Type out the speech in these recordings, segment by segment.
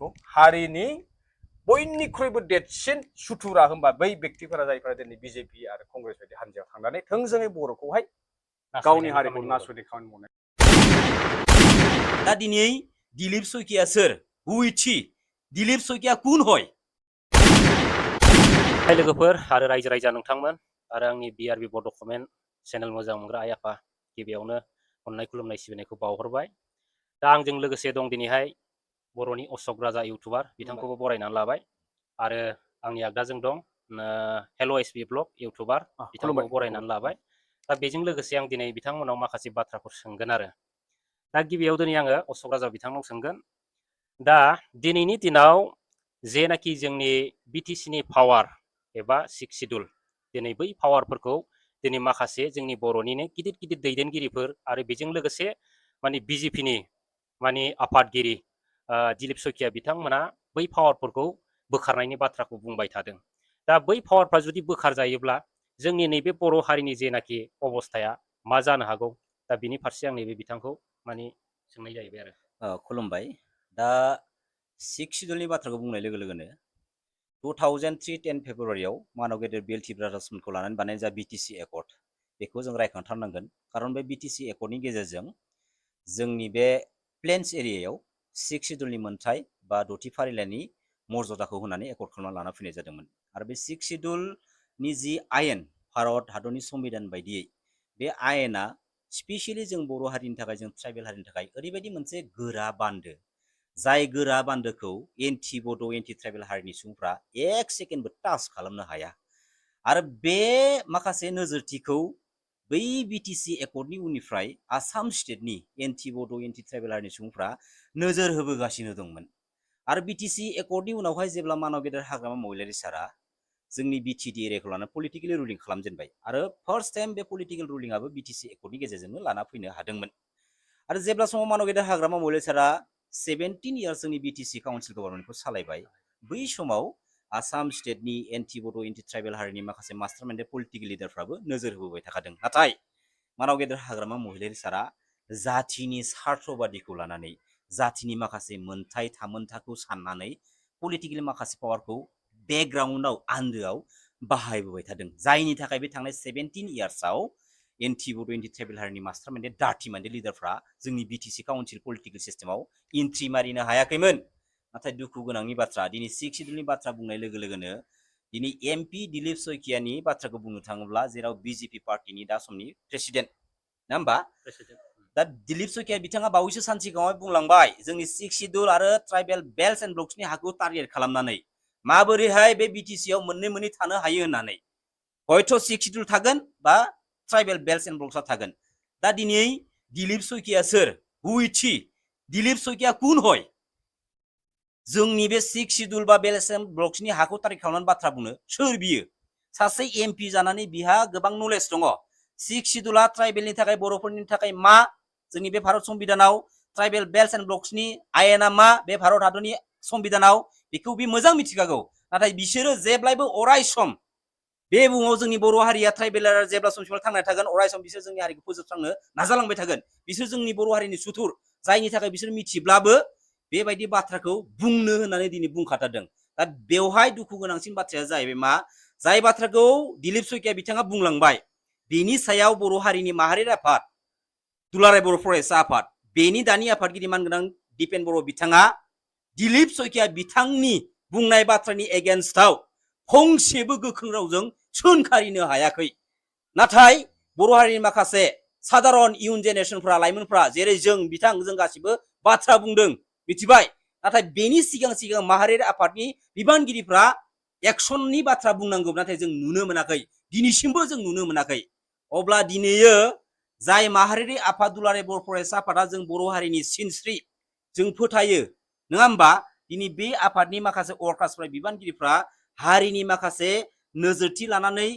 बेखौ हारिनि बयनिख्रुइबो देरसिन सुथुरा होनबा बै बेक्तिफोरा जायफोरा दिनै बिजेपि आरो कंग्रेस बायदि हान्जायाव थांनानै थोंजोङै बर'खौहाय गावनि हारिखौ नासयनाय खामानि मावनाय। दा दिनै दिलीप शइकिया सोर? हु इज हि? दिलीप शइकिया कुन हय? हाय लोगोफोर आरो रायजो राजा नोंथांमोन आरो आंनि BRB बड' कमेन्ट चेनेल मोजां मोनग्रा आइ आफा गिबियावनो अननाय खुलुमनाय सिबिनायखौ बावहरबाय। दा आंजों लोगोसे दं दिनैहाय बर'नि अशक राजा इउटुबार बिथांखौबो बरायनानै लाबाय आरो आंनि आगदाजों दं हेल' एसबि ब्लग इउटुबार बिथांखौबो बरायनानै लाबाय। दा बेजों लोगोसे आं दिनै बिथांमोनाव माखासे बाथ्राफोर सोंगोन आरो दा गिबियाव दिनै आङो अशक राजा बिथांनाव सोंगोन। दा दिनैनि दिनाव जेनाखि जोंनि BTCनि पावार एबा 6 शिड्युल दिनै बै पावारफोरखौ दिनै माखासे जोंनि बर'निनो गिदिर गिदिर दैदेनगिरिफोर आरो बेजों लोगोसे माने BJPनि माने आफादगिरि दिलीप शइकिया बिथांमोना बै पावारफोरखौ बोखारनायनि बाथ्राखौ बुंबाय थादों। दा बै पावारफ्रा जुदि बोखार जायोब्ला जोंनि नैबे बर' हारिनि जेनाखि अबस्थाया मा जानो हागौ दा बिनि फारसे आं नैबे बिथांखौ माने सोंनाय जाहैबाय आरो। खुलुमबाय। दा 6 शिड्युलनि बाथ्राखौ बुंनाय लोगो लोगोनो 2003 फेब्रुवारियाव मानव गेदेर BLT ब्रादार्समोनखौ लानानै बानायनाय जा BTC एकर्ड बेखौ जों रायखांथारनांगोन। खारन बे BTC एकर्डनि गेजेरजों जोंनि बे प्लेन्स एरियायाव 6 शिड्युलनि मोन्थाय बा 6थि फारिलाइनि मर्यादाखौ होनानै एकर्ड खालामना लाना फैनाय जादोंमोन। आरो बे 6 शिड्युलनि जि आयेन भारत हादरनि संबिधान बायदियै बे आयेना स्पेसियेलि जों बर' हारिनि थाखाय जों ट्राइबेल हारिनि थाखाय ओरैबायदि मोनसे गोरा बान्दो जाय गोरा बान्दोखौ एन्टि बड' एन्टि ट्राइबेल हारिनि सुबुंफ्रा 1 सेकेन्डबो टाच खालामनो हाया। आरो बे माखासे नोजोरथिखौ बै BTC एकर्डनि उननिफ्राय आसाम स्टेटनि एन्टि बड' एन्टि ट्राइबेल हारिनि सुबुंफ्रा नोजोर होबोगासिनो दंमोन। आरो BTC एकर्डनि उनावहाय जेब्ला मानव गेदेर हाग्रामा महिलारी सारा जोंनि BTD एरियाखौ लानानै पलिटिकेलि रुलिं खालामजेनबाय आरो फार्स्ट टाइम बे पलिटिकेल रुलिंआबो BTC एकर्डनि गेजेरजोंनो लाना फैनो हादोंमोन। आरो जेब्ला समाव मानव गेदेर हाग्रामा महिलारी सारा 17 इयार्स जोंनि BTC काउन्सिल गभर्नमेन्टखौ सालायबाय बै समाव आसाम स्टेटनि एन्टि बड' एन्टि ट्राइबेल हारिनि माखासे मास्टार माइन्डेड पलिटिकेल लिडारफ्राबो नोजोर होबोबाय थाखादों। नाथाय मानव गेदेर हाग्रामा महिलारी सारा जाथिनि स्वार्थबादिखौ लानानै जाथिनि माखासे मोनथाय थामोनथाखौ साननानै पलिटिकेल माखासे पावारखौ बेकग्राउन्डआव आन्दोआव बाहायबोबाय थादों। जायनि थाखाय बे थांनाय 17 इयार्सआव एन्टि बड' एन्टि ट्राइबेल हारिनि मास्टार माइन्डेड डार्टि माइन्डेड लिडारफ्रा जोंनि BTC काउन्सिल पलिटिकेल सिस्टेमाव एन्ट्रि मारिनो हायाखैमोन। नाथाय दुखु गोनांनि बाथ्रा दिनै 6 शिड्युलनि बाथ्रा बुंनाय लोगो लोगोनो दिनै MP दिलीप शइकियानि बाथ्राखौ बुंनो थाङोब्ला जेराव BJP पार्टिनि दा समनि प्रेसिडेन्ट ना होमबा दा दिलीप शइकिया बिथाङा बावैसो सान सिगाङाव बुंलांबाय जोंनि 6 शिड्युल आरो ट्राइबेल बेल्ट एन्ड ब्लक्सनि हाखौ टार्गेट खालामनानै माबोरैहाय बे BTCआव मोननै थानो हायो होननानै हयथ' 6 शिड्युल थागोन बा ट्राइबेल बेल्ट एन्ड ब्लक्सआ थागोन। दा दिनै दिलीप शइकिया सोर? हु इज हि? दिलीप शइकिया कुन हय? जोंनि बे 6 शिड्युल बा बेल्ट एन्ड ब्लक्सनि हाखौ टार्गेट खालामनानै बाथ्रा बुंनो सोर बियो? सासे MP जानानै बिहा गोबां नलेज दङ। 6 शिड्युलआ ट्राइबेलनि थाखाय बर'फोरनि थाखाय मा? जोंनि बे भारत संबिधानाव ट्राइबेल बेल्ट एन्ड ब्लक्सनि आयेना मा? बे भारत हादरनि संबिधानाव बेखौ बि मोजां मिथिखागौ। नाथाय बिसोरो जेब्लायबो अराय सम बे बुहुमाव जोंनि बर' हारिया ट्राइबेल जेब्ला समसिम थांनानै थागोन अराय सम बिसोर जोंनि हारिखौ फोजोबस्रांनो नाजालांबाय थागोन। बिसोर जोंनि बर' हारिनि सुथुर जायनि थाखाय बिसोर मिथिब्लाबो बेबायदि बाथ्राखौ बुंनो होननानै दिनै बुंखाथारदों। दा बेवहाय दुखु गोनांसिन बाथ्राया जाहैबाय मा? जाय बाथ्राखौ दिलीप शइकिया बिथाङा बुंलांबाय बेनि सायाव बर' हारिनि माहारियारि आफाद दुलाराय बर' फरायसा आफाद बेनि दानि आफादगिरि मानगोनां दिपेन बर' बिथाङा दिलीप शइकिया बिथांनि बुंनाय बाथ्रानि एगेन्स्टआव फंसेबो गोख्रों रावजों सोंखारिनो हायाखै। नाथाय बर' हारिनि माखासे साधारन इयुन जेनेरेसनफ्रा लाइमोनफ्रा जेरै जों गासिबो बाथ्रा बुंदों मिथिबाय। नाथाय बेनि सिगां माहारियारि आफादनि बिबानगिरिफ्रा एक्सननि बाथ्रा बुंनांगौ नाथाय जों नुनो मोनाखै। दिनैसिमबो जों नुनो मोनाखै। अब्ला दिनैयो जाय माहारियारि आफाद दुलाराय बर' फरायसा आफादा जों बर' हारिनि सिनस्रि जों फोथायो नङा होमबा? दिनै बे आफादनि माखासे वर्कार्सफ्रा बिबानगिरिफ्रा हारिनि माखासे नोजोरथि लानानै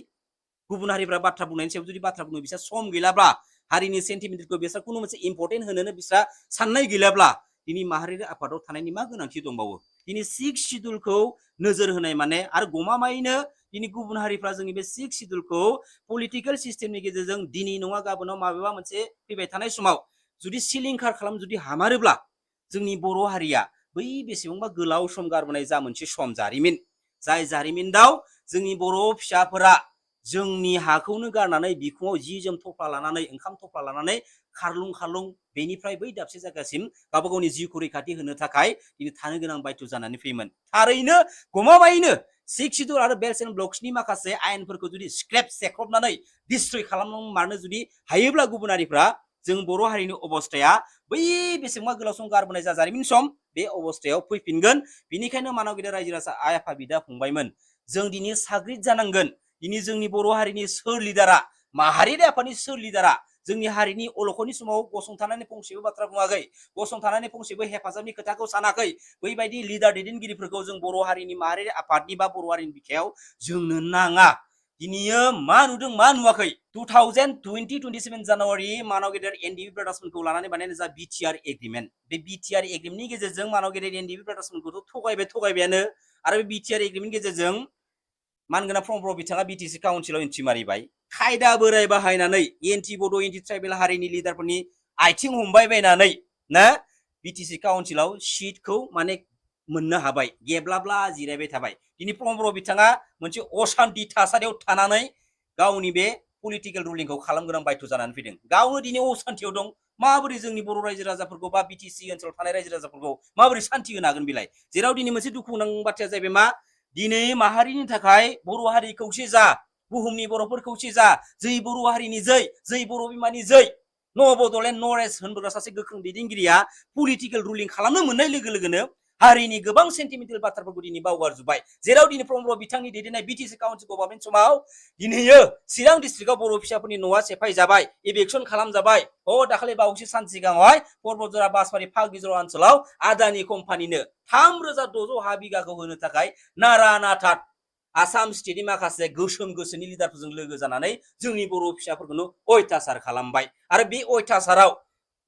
गुबुन हारिफ्रा बाथ्रा बुंनायनि सायाव जुदि बाथ्रा बुंनो बिसोर सम गैलाब्ला हारिनि सेन्टिमेन्टखौ बिसोर कुनु मोनसे इम्पर्टेन्ट होनोनो बिसोर साननाय गैलाब्ला दिनै माहारियारि आफादाव थानायनि मा गोनांथि दंबावो? दिनै 6 शिड्युलखौ नोजोर होनाय माने आरो गमामायैनो दिनै गुबुन हारिफ्रा जोंनि बे 6 शिड्युलखौ पलिटिकेल सिस्टेमनि गेजेरजों दिनै नङा गाबोनाव माबेबा मोनसे फैबाय थानाय समाव जुदि सिलिंखार खालाम जुदि हामारोब्ला जोंनि बर' हारिया बै बेसेबांबा गोलाव सम गारबोनाय जा मोनसे सम जारिमिन जाय जारिमिनाव जोंनि बर' फिसाफोरा जोंनि हाखौनो गारनानै बिखुङाव जि जोम थफ्ला लानानै ओंखाम थफ्ला लानानै खारलुं खारलुं बेनिफ्राय बै दाबसे जायगासिम गावबा गावनि जिउखौ रैखाथि होनो थाखाय दिनै थानो गोनां बायथ' जानानै फैयोमोन। थारैनो गमामायैनो 6 शिड्युल आरो बेल्स एन्ड ब्लक्सनि माखासे आयेनफोरखौ जुदि स्क्रेप सेख्रबनानै डिस्ट्रय खालामनो मारनो जुदि हायोब्ला गुबुन हारिफ्रा जों बर' हारिनि अबस्थाया बै बेसेबां गोलाव सम गारबोनाय जा जारिमिन सम बे अबस्थायाव फैफिनगोन। बेनिखायनो मानव गेदेर रायजो राजा आइ आफा बिदा फंबायमोन जों दिनै साग्रिद जानांगोन। दिनै जोंनि बर' हारिनि सोर लिडारा माहारियारि आफादनि सोर लिडारा जोंनि हारिनि अलखनि समाव गसंथानानै फंसेबो बाथ्रा बुङाखै, गसंथानानै फंसेबो हेफाजाबनि खोथाखौ सानाखै। बैबायदि लिडार दैदेनगिरिफोरखौ जों बर' हारिनि माहारियारि आफादनि बा बर' हारिनि बिखायाव जोंनो नाङा। दिनैयो मा नुदों मा नुवाखै 2027 जानुवारि मानव गेदेर एनडिबि ब्रादार्समोनखौ लानानै बानायनाय जा बिटिआर एग्रिमेन्ट, बे बिटिआर एग्रिमेन्टनि गेजेरजों मानव गेदेर एनडिबि ब्रादार्समोनखौथ' थगायबायानो आरो बे बिटिआर एग्रिमेन्टनि गेजेरजों मानगोनां प्रमब्र बिथाङा बिटिसि काउन्सिलाव एन्ट्रि मारिबाय। खायदा बोराय बाहायनानै एन्टि बड' एन्टि ट्राइबेल हारिनि लिडारफोरनि आथिं हमबाय बायनानै ना बिटिसि काउन्सिलाव सिटखौ माने मोननो हाबाय, गेब्लाब्ला जिरायबाय थाबाय। दिनै प्रमब्र बिथाङा मोनसे असान्ति थासारियाव थानानै गावनि बे पलिटिकेल रुलिंखौ खालामगोनां बायथ' जानानै फैदों। गावनो दिनै असान्तियाव दं। माबोरै जोंनि बर' रायजो राजाफोरखौ बा बिटिसि ओनसोलाव थानाय रायजो राजाफोरखौ माबोरै सान्ति होनो हागोन बेलाय? जेराव दिनै मोनसे दुखु गोनां बाथ्राया जाहैबाय मा दिनै माहारिनि थाखाय बर' हारि खौसे जा, बुहुमनि बर'फोर खौसे जा, जै बर' हारिनि जै बर' बिमानि जै न बडलेण्ड नरेस होनबोग्रा सासे गोख्रों दैदेनगिरिया पलिटिकेल रुलिं खालामनो मोननाय लोगो लोगोनो हारिनि गोबां सेन्टिमेन्टेल बाथ्राफोरखौ दिनै बावगारजोब्बाय। जेराव दिनै प्रमब्र बिथांनि दैदेननाय बिटिसि काउन्सिल गभर्नमेन्ट समाव दिनैयो चिरां डिस्ट्रिक्टआव बर' फिसाफोरनि न'आ सेफायजाबाय, इभिकसन खालामजाबाय। दाखालि बावैसो सान सिगाङावहाय पर्बतजरा बासबारि फाग बिजरा ओनसोलाव आदानि कम्पानिनो 3600 हा बिगाखौ होनो थाखाय नारा नाथा आसाम स्टेटनि माखासे गोसोम गोसोनि लिडारफोरजों लोगो जानानै जोंनि बर' फिसाफोरखौनो अयथासार खालामबाय। आरो बे अयथासाराव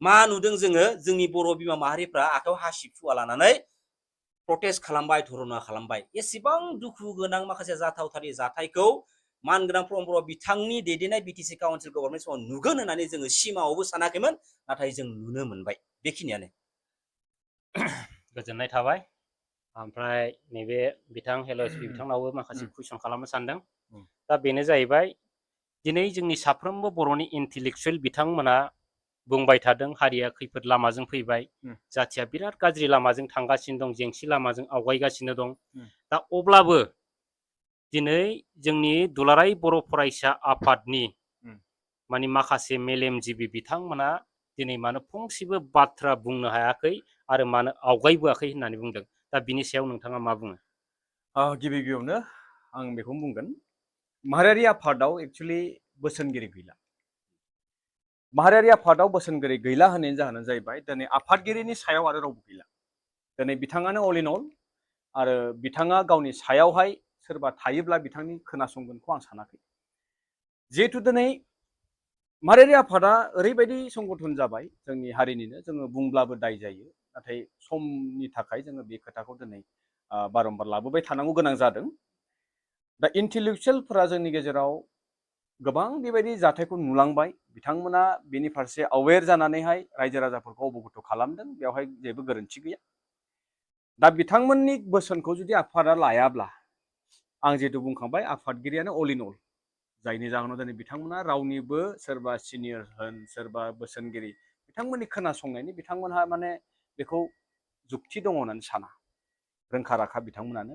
मा नुदों जोङो जोंनि बर' बिमा माहारिफ्रा आखायाव हासिब फुवा लानानै प्रटेस्ट खालामबाय, धरना खालामबाय। एसेबां दुखु गोनां माखासे जाथावथारि जाथायखौ मानगोनां प्रमब्र बिथांनि दैदेननाय बिटिसि काउन्सिल गभर्नमेन्ट समाव नुगोन होननानै जोङो सिमाङावबो सानाखैमोन, नाथाय जों नुनो मोनबाय। बेखिनियानो। गोजोननाय थाबाय। ओमफ्राय नैबे बिथां हेल'एसपि बिथांनावबो माखासे कुइसन खालामनो सानदों। दा बेनो जाहैबाय दिनै जोंनि साफ्रोमबो बर'नि इन्टेलेक्सुयेल बिथांमोना बुंबाय थादों हारिया खैफोद लामाजों फैबाय, जाथिया बिराद गाज्रि लामाजों थांगासिनो दं, जेंसि लामाजों आवगायगासिनो दं। दा अब्लाबो दिनै जोंनि दुलाराय बर' फरायसा आफादनि माने माखासे मेलेमजिबि बिथांमोना दिनै मानो फंसेबो बाथ्रा बुंनो हायाखै आरो मानो आवगायबोआखै होननानै बुंदों। दा बिनि सायाव नोंथाङा मा बुङो? गिबि गिबियावनो आं बेखौनो बुंगोन, माहारियारि आफादाव एक्चुअलि बोसोनगिरि गैला। माहारियारि आफादाव बोसोनगिरि गैला होननायनि जाहोनानो जाहैबाय दिनै आफादगिरिनि सायाव आरो रावबो गैला। दिनै बिथाङानो अल इन अल, आरो बिथाङा गावनि सायावहाय सोरबा थायोब्ला बिथांनि खोनासंगोनखौ आं सानाखै। जिहेथु दिनै माहारियारि आफादा ओरैबायदि संगठन जाबाय जोंनि हारिनिनो, जोङो बुंब्लाबो दाय जायो। नाथाय समनि थाखाय जोङो बे खोथाखौ दिनै बारम्बार लाबोबाय थानांगौ गोनां जादों। दा इन्टेलेक्सुयेलफोरा जोंनि गेजेराव गोबां बेबायदि जाथायखौ नुलांबाय। बिथांमोना बेनि फारसे अवेर जानानैहाय रायजो राजाफोरखौ अबगत खालामदों, बेवहाय जेबो गोरोन्थि गैया। दा बिथांमोननि बोसोनखौ जुदि आफादा लायाब्ला, आं जिहेतु बुंखांबाय आफादगिरियानो अल इन अल, जायनि जाहोनाव दिनै बिथांमोना रावनिबो सोरबा सिनियर होन सोरबा बोसोनगिरि बिथांमोननि खोनासंनायनि बिथांमोनहा माने बेखौ जुक्ति दङ होननानै साना, रोंखा राखा बिथांमोनानो।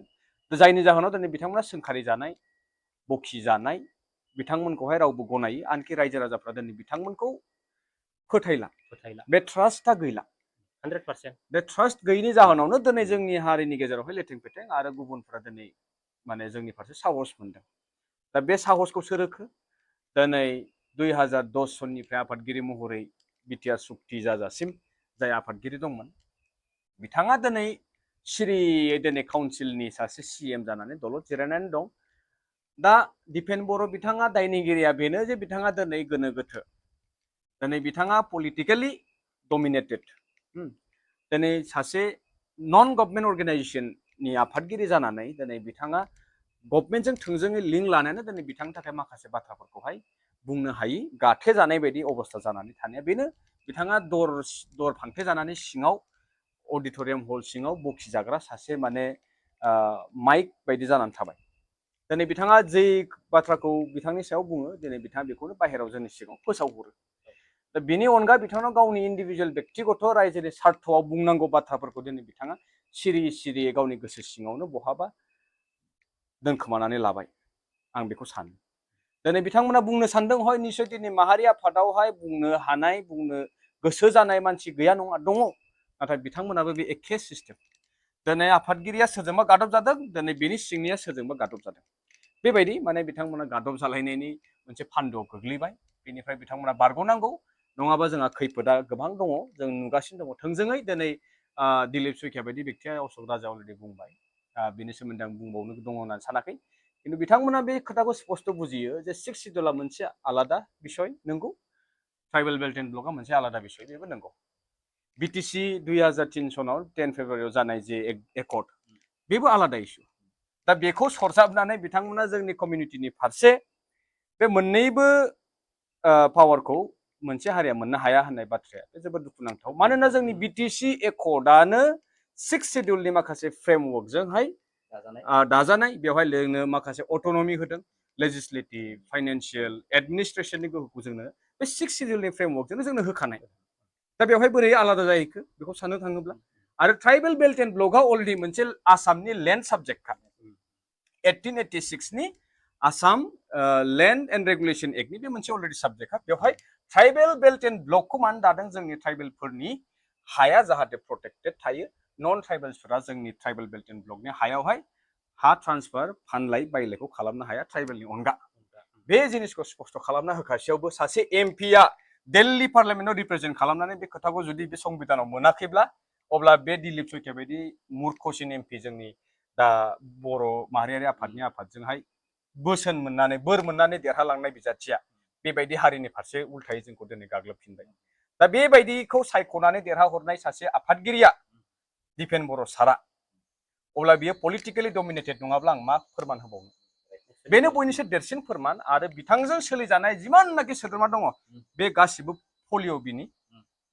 जायनि जाहोनाव दिनै बिथांमोना सोंखारि जानाय, बखि जानाय, बिथांमोनखौहाय रावबो गनायो, आनखि रायजो राजाफ्रा दिनै बिथांमोनखौ फोथायला। बे ट्रास्टआ गैला। 100%। बे ट्रास्ट गैयिनि जाहोनावनो दिनै जोंनि हारिनि गेजेरावहाय लेथें फेथें आरो गुबुनफ्रा दिनै माने जोंनि फारसे साहस मोनदों। दा बे साहसखौ सोर होखो? दिनै 2010 सननिफ्राय आफादगिरि महरै बिटिआर सुक्ति जाजासिम जाय आफादगिरि दंमोन, बिथाङा दिनै सिरियै दिनै काउन्सिलनि सासे CM जानानै दलद जिरायनानै दं। दा दिपेन बर' बिथाङा दायनिगिरिया बेनो जे बिथाङा दिनै गोनो गोथो, दिनै बिथाङा पलिटिकेलि डमिनेटेड, दिनै सासे नन गभर्नमेन्ट अर्गेनाइजेसननि आफादगिरि जानानै दिनै बिथाङा गभर्नमेन्टजों थोंजोङै लिंक लानानै दिनै बिथांनि थाखाय माखासे बाथ्राफोरखौहाय बुंनो हायि, गाथे जानाय बायदि अबस्था जानानै थानाया बेनो। बिथाङा दर फांथे जानानै सिङाव अडिटोरियाम हल सिङाव बखिजाग्रा सासे माने माइक बायदि जानानै थाबाय दिनै बिथाङा जे बाथ्राखौ बिथांनि सायाव बुङो दिनै बिथाङा बेखौनो बाहेरायाव जोंनि सिगाङाव फोसावहरो दा बिनि अनगा बिथांनाव गावनि इन्डिभिजुवेल बेक्तिगत रायजोनि सार्थआव बुंनांगौ बाथ्राफोरखौ दिनै बिथाङा सिरियै गावनि गोसो सिङावनो बहाबा दोनखोमानानै लाबाय आं बेखौ सानो दिनै बिथांमोना बुंनो सानदों हय निश्चय दिनै माहारि आफादावहाय बुंनो हानाय बुंनो गोसो जानाय मानसि गैया नङा दङ नाथाय बिथांमोनाबो बे एखे सिस्टेम दिनै आफादगिरिया सोरजोंबा गादब जादों दिनै बेनि सिंनिया सोरजोंबा गादब जादों बेबायदि माने बिथांमोना गादब जालायनायनि मोनसे फान्दोआव गोग्लैबाय बेनिफ्राय बिथांमोना बारग'नांगौ नङाबा जोंहा खैफोदा गोबां दङ जों नुगासिनो दङ थोंजोङै दिनै दिलीप सैखिया बायदि बेक्तिया अशक राजा अलरेडि बुंबाय बेनि सोमोन्दै आं बुंबावनो दङ होननानै सानाखै खिन्थु बिथांमोना बे खोथाखौ स्पष्ट बुजियो जे 6 सिड्युला मोनसे आलादा बिसय नंगौ ट्राइबेल बेल्ट एन्ड ब्लकआ मोनसे आलादा बिसय बेबो नंगौ बिटिसि 2003 सनाव 10 फेब्रुवारियाव जानाय जे एकर्ड बेबो आलादा इस्यु दा बेखौ सरजाबनानै बिथांमोना जोंनि कमिउनिटिनि फारसे बे मोननैबो पावारखौ मोनसे हारिया मोननो हाया होननाय बाथ्राया बे जोबोद दुखुनांथाव मानोना जोंनि बिटिसि एकर्डआनो 6 सिड्युलनि माखासे फ्रेमवर्कजोंहाय दाजानाय बेवहाय जोंनो माखासे अट'नमि होदों लेजिस्लेटिभ फाइनान्सियेल एडमिनिस्ट्रेसननि गोहोखौ जोंनो बे 6 सिड्युलनि फ्रेमवर्कजोंनो जोंनो होखानाय दा बेवहाय बोरै आलादा जाहैखो बेखौ साननो थाङोब्ला आरो ट्राइबेल बेल्ट एन्ड ब्लकआ अलरेडि मोनसे आसामनि लेन्ड साबजेक्टखा 1886 नि आसाम लेन्ड एन्ड रेगुलेसन एक्टनि बे मोनसे अलरेडि साबजेक्टखा बेवहाय ट्राइबेल बेल्ट एन्ड ब्लकखौ मानो दादों जोंनि ट्राइबेलफोरनि हाया जाहाथे प्रटेक्टेड थायो नन ट्राइबेल्सफोरा जोंनि ट्राइबेल बेल्ट एन्ड ब्लकनि हायावहाय हा ट्रान्सफार फानलाय बायलायखौ खालामनो हाया ट्राइबेलनि अनगा बे जिनिसखौ स्पष्ट खालामना होखासेयावबो सासे एमपिया दिल्ली पार्लियामेन्टआव रिप्रेजेन्ट खालामनानै बे खोथाखौ जुदि बे संबिधानाव मोनाखैब्ला अब्ला बे दिलीप सैखिया बायदि मुर्खसिन एमपि जोंनि दा बर' माहारियारि आफादनि आफादजोंहाय बोसोन मोननानै बोर मोननानै देरहालांनाय बिजाथिया बेबायदि हारिनि फारसे उल्थायै जोंखौ दिनै गाग्लोबफिनबाय दा बेबायदिखौ सायख'नानै देरहाहरनाय सासे आफादगिरिया दिपेन बर' सारा अब्ला बियो पलिटिकेलि डमिनेटेड नङाब्ला आं मा फोरमान होबावनो बेनो बयनिख्रुइ देरसिन फोरमान आरो बिथांजों सोलिजानाय जिमाननाखि सोद्रोमा दङ बे गासिबो पलिअ बिनि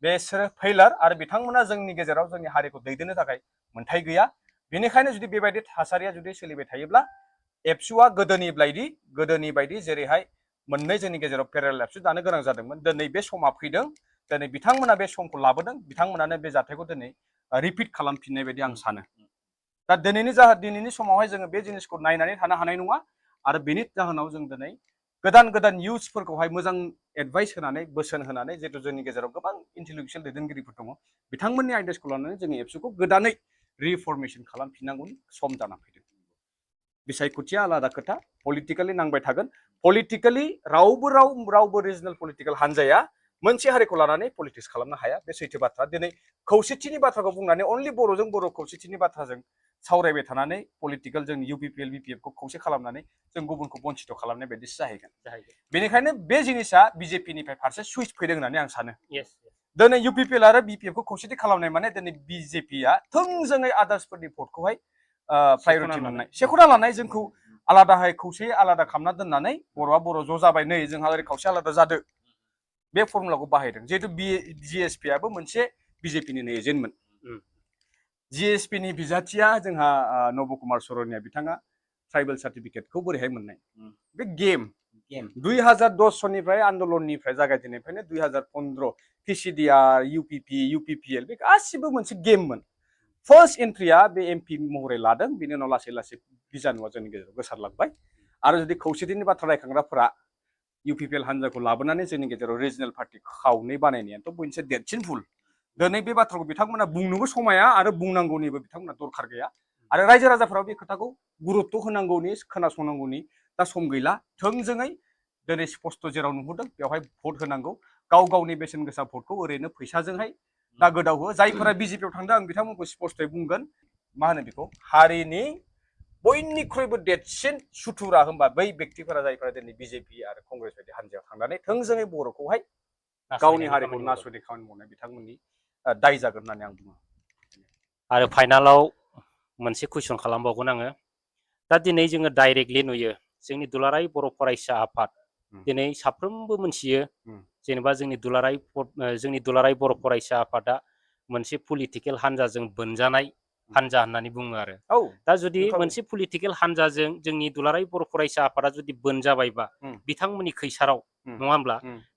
बेसोरो फेइलार आरो बिथांमोना जोंनि गेजेराव जोंनि हारिखौ दैदेननो थाखाय मोन्थाय गैया बेनिखायनो जुदि बेबायदि थासारिया जुदि सोलिबाय थायोब्ला एबसुआ गोदोनि बायदि जेरैहाय मोननै जोंनि गेजेराव पेरेल एबसु दानो गोनां जादोंमोन दिनै बे समा फैदों दिनै बिथांमोना बे समखौ लाबोदों बिथांमोनानो बे जाथायखौ दिनै रिपिट खालामफिननाय बायदि आं सानो दा दिनैनि समावहाय जोङो बे जिनिसखौ नायनानै थानो हानाय नङा आरो बेनि जाहोनाव जों दिनै गोदान इयुथ्सफोरखौहाय मोजां एडभाइस होनानै बोसोन होनानै जिहेतु जोंनि गेजेराव गोबां इन्टेलेक्चुयेल दैदेनगिरिफोर दङ बिथांमोननि आइडियासखौ लानानै जोंनि एबसुखौ गोदानै रिफर्मेशन खालामफिननांगौनि सम जानानै फैदों बिसायख'थिया आलादा खोथा पलिटिकेलि नांबाय थागोन पलिटिकेलि रावबो रिजनेल पलिटिकेल हान्जाया मोनसे हारिखौ लानानै पलिटिक्स खालामनो हाया बे सैथो बाथ्रा दिनै खौसेथिनि बाथ्राखौ बुंनानै अनलि बर'जों बर' खौसेथिनि बाथ्राजों सावरायबाय थानानै पलिटिकेल जोंनि इउपिपिएल बिपिएफखौ खौसे खालामनानै जों गुबुनखौ बन्चित खालामनाय बायदिसो जाहैगोन बेनिखायनो बे जिनिसा बिजेपिनिफ्राय फारसे सुइच फैदों होननानै आं सानो दिनै इउपिपिएल आरो बिपिएफखौ खौसेथि खालामनाय माने दिनै बिजेपिया थोंजोङै आदार्सफोरनि भटखौहाय प्रायरिटि मोननाय सेख'ना लानाय जोंखौ आलादाहाय खौसेयै आलादा खालामना दोननानै बर'आ बर' ज' जाबाय नै जोंहा ओरै खावसे आलादा जादो बे फर्मुलाखौ बाहायदों जिहेतु जिएसपिआबो मोनसे बिजेपिनिनो एजेन्टमोन जिएसपिनि बिजाथिया जोंहा नब कुमार सरनिया बिथाङा ट्राइबेल सार्टिफिकेटखौ बोरैहाय मोननाय बे गेम 2010 सननिफ्राय आन्दलननिफ्राय जागायजेननायनिफ्रायनो 2015 पिसिडिआर इउपिपिएल बे गासिबो मोनसे गेममोन फार्स्ट एन्ट्रिया बे एमपि महरै लादों बिनि उनाव लासै लासै बिजानुआ जोंनि गेजेराव गोसारलांबाय आरो जुदि खौसेथिनि बाथ्रा रायखांग्राफोरा इउपिपिएल हान्जाखौ लाबोनानै जोंनि गेजेराव रिजनेल पार्टि खावनै बानायनायाथ' बयनिख्रुइ देरसिन भुल दिनै बे बाथ्राखौ बिथांमोना बुंनोबो समाया आरो बुंनांगौनिबो बिथांमोना दरखार गैया आरो रायजो राजाफोराव बे खोथाखौ गुरुत्व होनांगौनि खोनासंनांगौनि दा सम गैला थोंजोङै दिनै स्पष्ट जेराव नुहुरदों बेवहाय भट होनांगौ गावनि बेसेन गोसा भटखौ ओरैनो फैसाजोंहाय दा गोदावहो जायफोरा बिजेपियाव थांदों आं बिथांमोनखौ स्पष्टयै बुंगोन मा होनो बेखौ हारिनि बयनिख्रुइबो देरसिन सुथुरा होनबा बै बेक्तिफोरा जायफोरा दिनै बिजेपि आरो कंग्रेस बायदि हान्जायाव थांनानै थोंजोङै बर'खौहाय गावनि हारिखौ नासयनाय खामानि मावनाय बिथांमोननि दाय जागोन होननानै आं बुङो आरो फाइनालाव मोनसे कुइसन खालामबावगोन आङो दा दिनै जोङो डाइरेक्टलि नुयो जोंनि दुलाराय बर' फरायसा आफाद दिनै साफ्रोमबो मोनथियो जेनेबा जोंनि दुलाराय बर' फरायसा आफादा मोनसे पलिटिकेल हान्जाजों बोनजानाय हान्जा होननानै बुङो आरो दा जुदि मोनसे पलिटिकेल हान्जाजों जोंनि दुलाराय बर' फरायसा आफादा जुदि बोनजाबायबा बिथांमोननि खैसाराव नङा होमब्ला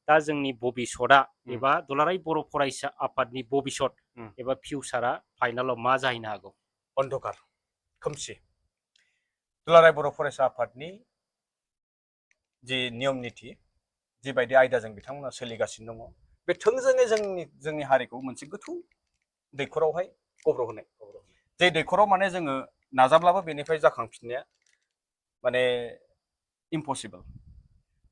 दा जोंनि भबिसतआ एबा दुलाराय बर' फरायसा आफादनि भबिसत एबा फिउचारा फाइनालाव मा जाहैनो हागौ? अन्धकार खोमसि दुलाराय बर' फरायसा आफादनि जि नियम निथि जिबायदि आयदाजों बिथांमोना सोलिगासिनो दङ बे थोंजोङै जोंनि हारिखौ मोनसे गोथौ दैखरावहाय गब्र'होनाय जे दैखराव माने जोङो नाजाब्लाबो बेनिफ्राय जाखांफिननाया माने इम्पसिबल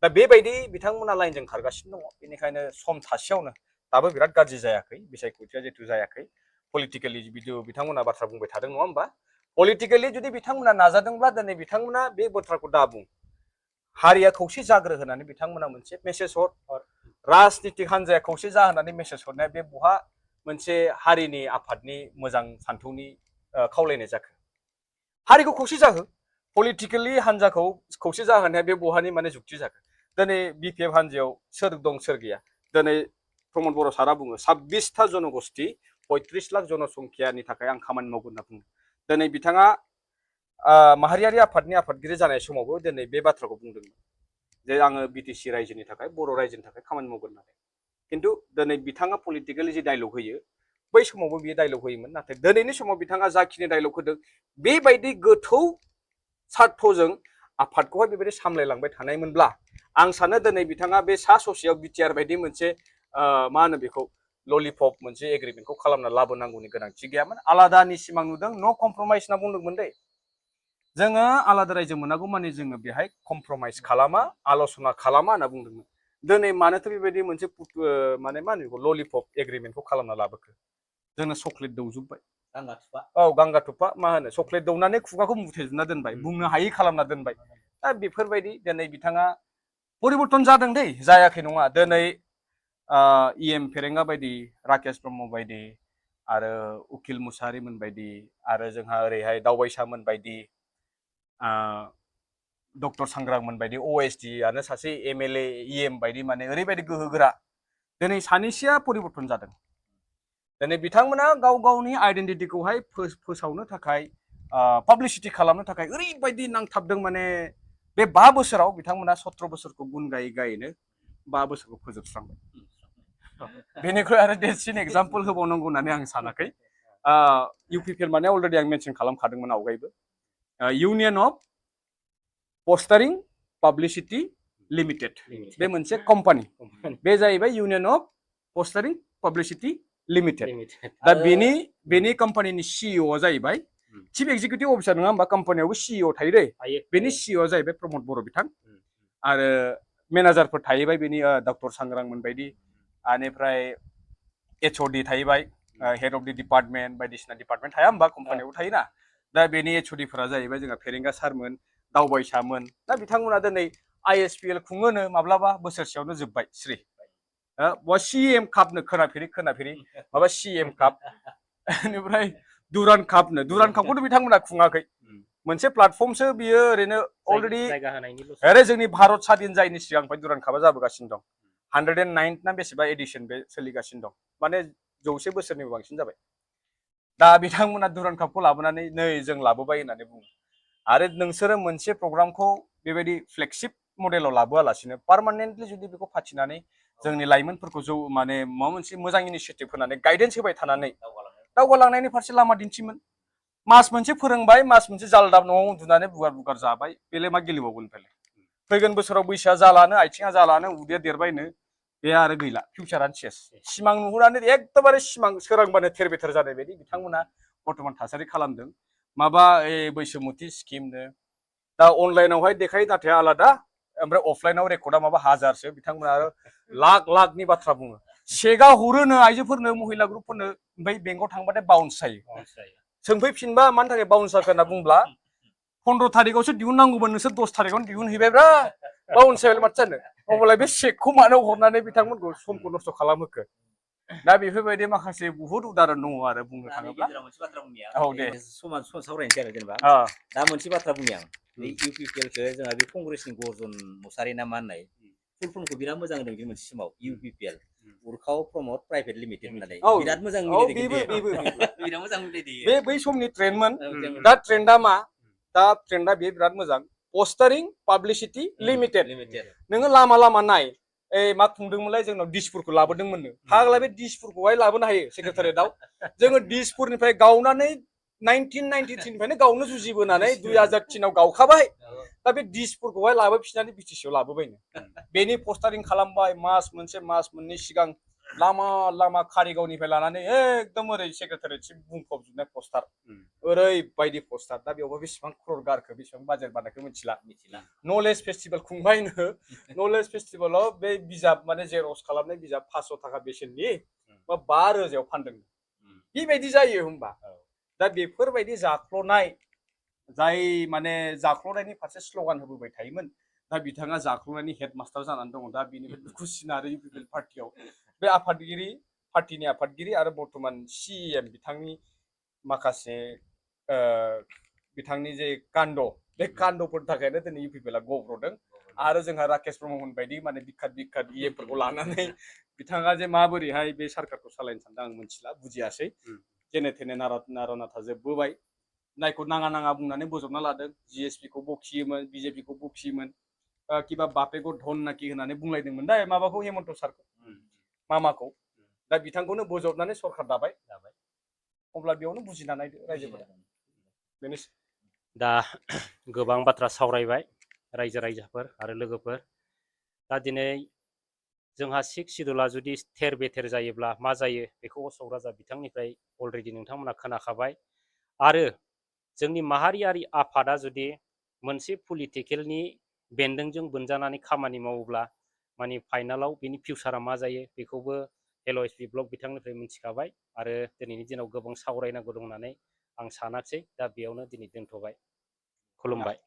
दा बेबायदि बिथांमोना लाइनजों खारगासिनो दङ बेनिखायनो सम थासेयावनो दाबो बिराद गाज्रि जायाखै बिसायख'थिया जितु जायाखै पलिटिकेलि बिथांमोना बाथ्रा बुंबाय थादों नङा होमबा पलिटिकेलि जुदि बिथांमोना नाजादोंब्ला दिनै बिथांमोना बे बाथ्राखौ दा बुं हारिया खौसे जाग्रो होननानै बिथांमोना मोनसे मेसेज हर राजनितिक हान्जाया खौसे जा होननानै मेसेज हरनाया बे बहा मोनसे हारिनि आफादनि मोजां सान्थौनि खावलायनाय जाखो हारिखौ खौसे जाहो पलिटिकेलि हान्जाखौ खौसे जाहोनाया बे बहानि माने जुक्ति जाखो दिनै बिपिएफ हान्जायाव सोर दं सोर गैया दिनै प्रमद बर' सारा बुङो 26टा जनगोष्ठी 35 लाख जनसंख्यानि थाखाय आं खामानि मावगोन होनना बुङो दिनै बिथाङा माहारियारि आफादनि आफादगिरि जानाय समावबो दिनै बे बाथ्राखौ बुंदोंमोन जे आङो बिटिसि रायजोनि थाखाय बर' रायजोनि थाखाय खामानि मावगोन होननानै खिन्थु दिनै बिथाङा पलिटिकेलि जि डायलग होयो बै समावबो बियो डायलग होयोमोन नाथाय दिनैनि समाव बिथाङा जाखिनि डायलग होदों बेबायदि गोथौ सार्थजों आफादखौहाय बेबायदि सामलायलांबाय थानायमोनब्ला आं सानो दिनै बिथाङा बे सा ससेयाव बिटिआर बायदि मोनसे मा होनो बेखौ ललिपप मोनसे एग्रिमेन्टखौ खालामना लाबोनांगौनि गोनांथि गैयामोन आलादानि सिमां नुदों नो कमप्रमाइस होनना बुंदोंमोन दै जोङो आलादा रायजो मोनागौ माने जोङो बेहाय कमप्रमाइस खालामा आल'सना खालामा होनना बुंदोंमोन दिनै मानोथो बेबायदि मोनसे माने मा होनो बेखौ ललिपप एग्रिमेन्टखौ खालामना लाबोखो जोंनो चक्लेट दौजोबबाय औ गांगा थुफा मा होनो चक्लेट दौनानै खुगाखौ मुथेजोबना दोनबाय बुंनो हायि खालामना दोनबाय दा बेफोरबायदि दिनै बिथाङा परिबर्तन जादों दै जायाखै नङा दिनै इएम फेरेंगा बायदि राकेश ब्रह्म बायदि आरो उकिल मुसाहारिमोन बायदि आरो जोंहा ओरैहाय दावबायसामोन बायदि डक्टर सांग्रांमोन बायदि ओएसडि आनो सासे एमएलए इएम बायदि माने ओरैबायदि गोहोगोरा दिनै सानैसोआ परिबर्तन जादों दिनै बिथांमोना गाव गावनि आइडेन्टिटिखौहाय फोसावनो थाखाय पाब्लिसिटि खालामनो थाखाय ओरैबायदि नांथाबदों माने बे 5 बोसोराव बिथांमोना 17 बोसोरखौ गुन गायै गायैनो 5 बोसोरखौ फोजोबस्रांबाय बेनिख्रुइ आरो देरसिन एग्जाम्पल होबावनांगौ होननानै आं सानाखै इउपिपिएल माने अलरेडि आं मेनसन खालामखादोंमोन आवगायबो union of postering publicity limited बे मोनसे कम्पानि बे जाहैबाय union of postering publicity limited दा बेनि कम्पानिनि सिइअ जाहैबाय चिफ एक्जिकिउटिभ अफिसार नङा होमबा कम्पानियावबो सिइअ थायो दै बेनि सिइअ जाहैबाय प्रमद बर' बिथां आरो मेनेजारफोर थाहैबाय बेनि डक्टर सांग्रांमोन बायदि आनिफ्राय एचअडि थाहैबाय हेड अफ दि डिपार्टमेन्ट बायदिसिना डिपार्टमेन्ट थाया होमबा कम्पानियावबो थायोना दा बेनि एचअडिफोरा जाहैबाय जोंहा फेरेंगा सारमोन दावबायसामोन दा बिथांमोना दिनै आइएसपिएल खुङोनो माब्लाबा बोसोरसेयावनो जोब्बाय स्रि सिएम कापनो खोनाफेरि माबा सिएम काप बेनिफ्राय दुरान कापखौथ' बिथांमोना खुङाखै मोनसे प्लेटफर्मसो बियो ओरैनो अलरेडि अरे जोंनि भारत स्वाधीन जायैनि सिगांनिफ्राय दुरान कापा जाबोगासिनो दं 109 ना बेसेबा एडिशन बे सोलिगासिनो दं माने 100 बोसोरनिबो बांसिन जाबाय दा बिथांमोना दुरान कापखौ लाबोनानै नै जों लाबोबाय होननानै बुङो आरो नोंसोरो मोनसे प्रग्रामखौ बेबायदि फ्लेगशिप मडेलाव लाबोआलासिनो पार्मानेन्टलि जुदि बेखौ फाथिनानै जोंनि लाइमोनफोरखौ माने माबा मोनसे मोजां इनिशिएटिभ होनानै गाइडेन्स होबाय थानानै दावगालांनायनि फारसे लामा दिन्थिमोन मास मोनसे फोरोंबाय मास मोनसे जालदाब न'आव उन्दुनानै बुगार जाबाय बेलाय मा गेलेबावगोन बेलाय फैगोन बोसोराव बैसोआ जालानो आथिङा जालानो उदैया देरबायनो बे आरो गैला फिउचारानो सेस सिमां नुहुरनानै एकदमबारे सिमां सोरांबानो थेर बेथेर जानाय बायदि बिथांमोना बर्तमान थासारि खालामदों माबा बैसोमुथि स्किमनो दा अनलाइनावहाय देखायो नाथाय आलादा ओमफ्राय अफलाइनाव रेकर्डआ माबा हाजारसो बिथांमोना आरो लाखनि बाथ्रा बुङो सेगा हरोनो आइजोफोरनो महिला ग्रुपफोरनो ओमफ्राय बेंकआव थांबाथाय बाउन्स जायो सोंफैफिनबा मानि थाखाय बाउन्स जाखो होनना बुंब्ला 15 तारिखआवसो दिहुननांगौमोन नोंसोर 10 तारिखआवनो दिहुनहैबायब्रा बाउन्स जाबाय माथो जानो अब्लालाय बे चेकखौ मानो हरनानै बिथांमोनखौ समखौ नस्थ' खालामहोखो दा बेफोरबायदि माखासे बुहुत उदाहरन दङ आरो बुंनो थाङोब्ला औ दे समान सावरायनोसै आरो जेनेबा दा मोनसे बाथ्रा बुंनि आं इउपिपिएलखौ जोंहा बे कंग्रेसनि गर्जन मुसाहारि ना मा होननाय फुल फर्मखौ बिराद मोजां होदों बे मोनसे समाव इउपिपिएल उरखाव प्रमद प्राइभेट लिमिटेड होननानै औ बिराद मोजां औ मिलायदों बेबो बिराद मोजां मिलायदों बे बै समनि ट्रेन्डमोन दा ट्रेन्डआ मा दा ट्रेन्डआ बे बिराद मोजां पस्टारिं पाब्लिसिटि लिमिटेड नोङो लामा लामा नाय ओइ मा खुंदोंमोनलाय जोंनाव दिसपुरखौ लाबोदोंमोननो फाग्ला बे दिसपुरखौहाय लाबोनो हायो सेक्रेटारियेटआव जोङो दिसपुरनिफ्राय गावनानै 1993 निफ्रायनो गावनो जुजिबोनानै 2003 आव गावखाबाय दा बे दिसपुरखौहाय लाबोफिननानै बिटिसिआव लाबोबायनो बेनि पस्टारिं खालामबाय मास मोनसे मास मोननै सिगां लामा लामा कारिगावनिफ्राय लानानै एकदम ओरै सेक्रेटारियेटसिम बुंफबजोबनाय पस्टार ओरैबायदि पस्टार दा बेयावबो बेसेबां क्रर गारखो बेसेबां बाजेट बानायखो मिथिला नलेज फेस्टिभेल खुंबायनो नलेज फेस्टिभेलाव बे बिजाब माने जेरक्स खालामनाय बिजाब 500 थाखा बेसेननि बा 5,000 फानदों बेबायदि जायो होमबा दा बेफोरबायदि जाख्ल'नाय जाय माने जाख्ल'नायनि फारसे स्ल'गान होबोबाय थायोमोन दा बिथाङा जाख्ल'नायनि हेडमास्टार जानानै दङ दा बेनिफ्राय दुखुसिन आरो इउपिपिएल पार्टियाव बे आफादगिरि पार्टिनि आफादगिरि आरो बर्तमान सिएम बिथांनि माखासे बिथांनि जे कान्ड बे कान्डफोरनि थाखायनो दिनै इउपिपिएलआ गब्र'दों आरो जोंहा राकेश ब्रह्ममोन बायदि माने बिखात इएफोरखौ लानानै बिथाङा जे माबोरैहाय बे सरकारखौ सालायनो सानदों आं मिथिला बुजियासै जेने थेने नारा जोबबोबाय नायखौ नाङा नाङा बुंनानै बोजबना लादों जिएसपिखौ बखियोमोन बिजेपिखौ बखियोमोन किबा बापेखौ धन नाखि होननानै बुंलायदोंमोन दा माबाखौ हेमन्त सारखौ मामाखौ दा बिथांखौनो बोजबनानै सरकार दाबाय अब्ला बेयावनो बुजिना नायदो रायजोफोरा बेनोसै दा गोबां बाथ्रा सावरायबाय रायजो राजाफोर आरो लोगोफोर दा दिनै जोंहा 6 सिडुला जुदि थेर बेथेर जायोब्ला मा जायो बेखौ अशक राजा बिथांनिफ्राय अलरेडि नोंथांमोना खोनाखाबाय आरो जोंनि माहारियारि आफादा जुदि मोनसे पलिटिकेलनि बेन्दोंजों बोनजानानै खामानि मावोब्ला माने फाइनालाव बेनि फिउचारा मा जायो बेखौबो एलअएसपि ब्लक बिथांनिफ्राय मिथिखाबाय आरो दिनैनि दिनाव गोबां सावरायनांगौ दं होननानै आं सानाखिसै दा बेयावनो दिनै दोनथ'बाय खुलुमबाय।